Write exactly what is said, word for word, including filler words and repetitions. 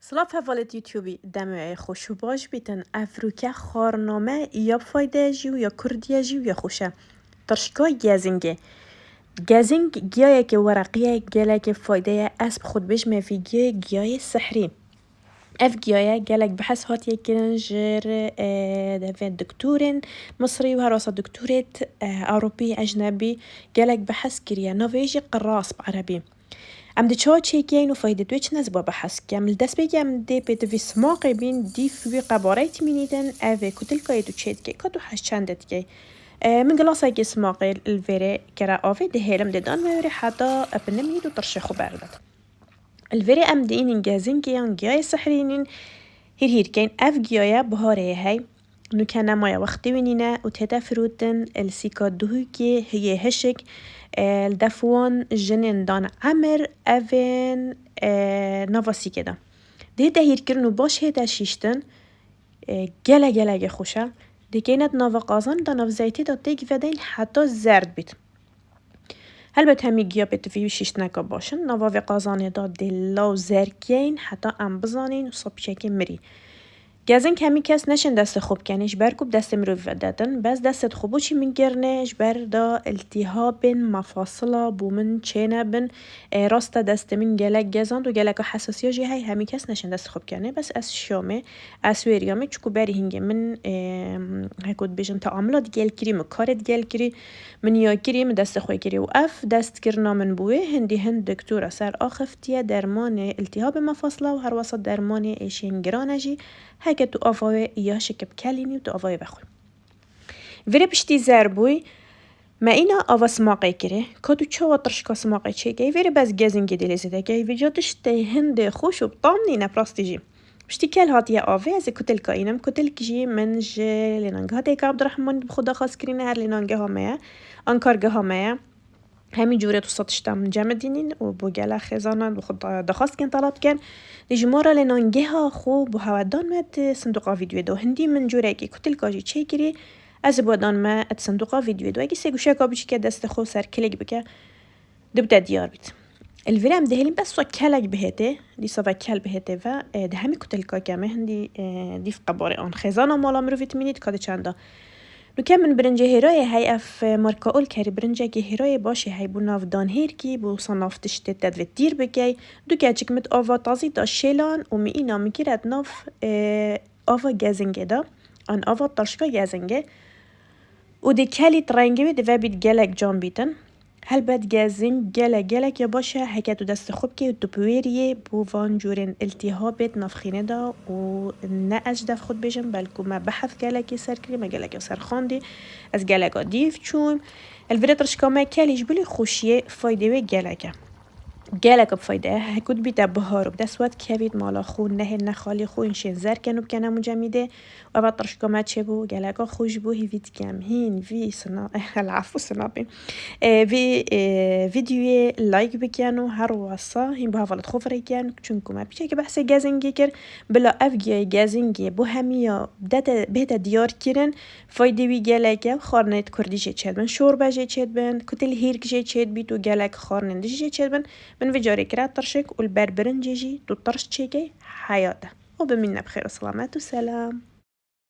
Silav hevalêt YouTubeî, demê xweş û baş bîtin. Evroke xwarname ya bi fayde ye jî û ya kurdî ye jî û ya xweş e. Tirşka gezingê. Gezing giyayeke wereqî ye, gelekê fayde ye. Ez bi xwe dibêjim vî giyayê giyayê sihrî. Ev giyaye gelek behs hatiye kirin ji, e, devê doktorên Misrî û her wesa doktorêt, e, Ewropî, ecnebî gelek behs kiriye. Navê jî qiras bi erebî. Em di çawa çêkeyin û faydê wê çi ne, ez ba behs kem. Li destpêkê em dê pêtivî simaqê bîn, dîf wî qebareyt mînîtin, ev ê kutilkayê tu çê dikey, ka tu hez çende dikey. E, min gilasekê simaqê li vêrê kere avê dihêlim dê dan me wêrê heta binimît û tirşê xwe berdet. Li vêrê em dînin gezingê yan giyayê sihrînîn hîr hîr keyn. Ev giyaye biharê ye hey. Nûke nemaye wextê wî nîne û tête firotin, li sîka duhûkê hiyê hişik, e, li def wan jinên dan emir, evên, e, nava sîkê de. Dihête hîrkirin û baş hête şîştin, e, gele gelekê xweş e. Dikeyne di nava qazanê de, nav zeytê de têk vedeyn heta zerd bît. Helbet hemî giya pêtivî şîştineka baş in. Nava vê qazanê de dê law zerkeyn heta em bizanîn û sapçekê mirî. Gezing hemî kes neşên destê xwe bikenê, ji ber ku bi destê mirovî vedetin. Bes destê xwe bo çî min kirine, ji ber da iltîhabên mefasila bo min çênebin. E, rast e destê min gelek gezand û geleka hesasiya jî hey, hemî kes neşên destê xwe bikenê. Bes ez şiyamê, ez wêriyamê, çiku berî hingê min, e, heko dibêjin teamula digel kirî, min karê digel kirî. Min ya kirî, min destê xwe kirî û ev destkirina min bi wê hindî hind doktora ser axiftiye dermanê iltîhabê mefasila û her wesa dermanê êşên giran e jî, heke tu ava wê ya şikib kelînî û tu ava wê vexwî. Vêrê piştî zer bûy, me îna ava simaqê kirê. Ka tu çawa tirşka simaqê çêkey? Vêrê bes gezingê dê lê zêde key. Vêca tiştê hindê xweş û bi tam nîne, bi rastî jî. Piştî kel hatiye avê, ez ê kutilka înim. Kutilk jî min ji lênangeha Dêka Abdurrahmanî bi xwe daxwaz kirîne, her lênangeha me ye, ankargeha me ye. Hemî cûrê tu sed tişta min cem dînîn û bo gele xêzana bi xwe da-, daxwaz dikin, talab dikin. Dê ji mora lênangeha xwe bo hewe dan me di sindoqa vîdyoyê de. Hindî min cûrekî kutilka jî çêkirî, ez ê bo dan me di sindoqa vîdyoyê de. Wekî sê guşeka biçîke destê xwe ser kilik bike. Dibite diyar bît. Li vir em dihêlin bes wek kelek bihêtê, dîsa ve kel bihêtê ve, e, di hemî kutilka kemê hindî, e, dîf qebarê an xêzana mala mirovî timînî dikate çenda. Nûke min birincê hêrayê hey ev, e, marka Olkerî birincekî hêrayê başê hey bû nav danhêrkî, bû wisa nav tiştê te divê tîr bikey. Du keçik min ava tazî da şêlan û min îna min kire di nav, e, ava gezingê de, an ava tirşka gezingê. Û dê kelî di rengê wê dive bît gelek can bîtin. Helbet gezing gelek, gelek ya baş e, heke tu destê xwe bikê û tu bi wêriyê bo van cûrên iltîhabêt navxînê de û ne ez ji def xwe dibêjim, belku me behf gelekê ser kirî, me gelek ya ser xwendî, ez geleka dîv çûm. Li virê tirşka me kelî ji bilî xweşiyê faydê wê gelek e. Gelek bi fayde ye. Hekû dibîte bihar û bi dest we dikevît mala xwe, nehêl nexalî xwe, înşên zer ken û bikene mûcemîdê. Eva tirşka me çêbû, geleka xweş bû, hîvî dikem hîn vî sina-, el afû sinapê. E, vî, e, vîdyoyê like bikin û her wesa hîn bi hevalêt xwe firêkin, çunku me pîçekî behsê gezingê kir. Bila ev giyayê gezingê bo hemiya dete, bihête diyar kirin, faydê wî gelek e, xwarinê di kurdî jê çêdibin, şorbe jê çêdibin, kutil hîrk jê çêdibît û gelek xwarinên dijî jê çêdibin. Min vê carê kire tirşik û li ber birincê jî tu tirş çêkey heyat e. û bimîne bi xêr û selamet û selam.